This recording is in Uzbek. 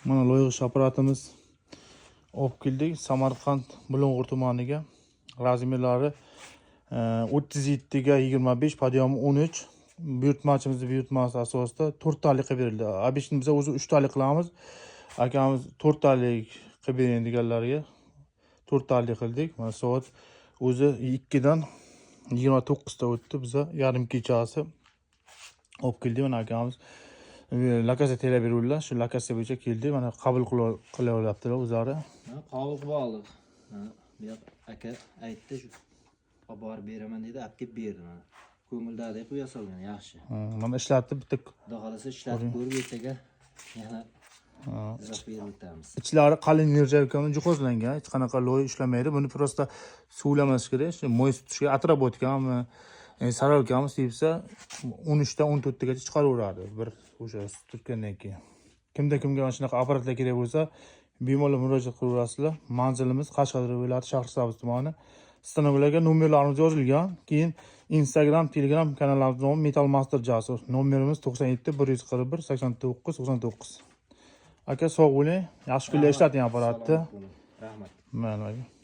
Mana loy apparatimiz olib keldik Samarqand Bulung'ur tumaniga. Размер lari 37 ga 25, подъём i 13. Buyurtmachimizni buyurtmasi asosida to'rttalik qilib berildi. Обычно biz o'zi uchtalik qilamiz. Akamiz to'rttalik qilib bering deganlariga to'rttalik qildik. Mana soat o'zi 2dan 29 ta o'tdi. Biza yarim kechasi olib keldik. Mana akamiz lokatsiya terab beruvdilar. Shu lokatsiya bo'yicha keldi. Mana qabul qilyaptilar o'zlari. Ha, qabul qilib oldik. Mana bu yoq aka aytdi, shu olib borib beraman dedi, olib kelib berdi mana. Ko'ngildagidek qilib yasalgan, yaxshi. Mana ishlatib bitta. Xudo xohlasa, ishlatib ko'rib, ertaga yana izoh berib o'tamiz. Ichlari qalin нержавейка bilan jihozlangan, hech qanaqa loy ishlamaydi. Buni просто suvlamas kerak. Shu moy tutishga отработка mi, солярка mi sepsa, 13 dan 14 tagacha chiqaraveradi bir o'sha tutgandan keyin. Kimda kimga mana shunaqa apparatlar kerak bo'lsa, bemalol murojaat qilaverasizlar. Manzilimiz Qashqadaryo viloyati, Shahrisabz tumani. Stanoklarga nomerlarimiz yozilgan. Keyin Instagram, Telegram kanallarimiz nomi Metal Master Jasur. Nomerimiz 97 141 89 99. Aka, sog' bo'ling, yaxshi kunlar, ishlating apparatni. Salomat bo'ling. Rahmat. Mayli, aka.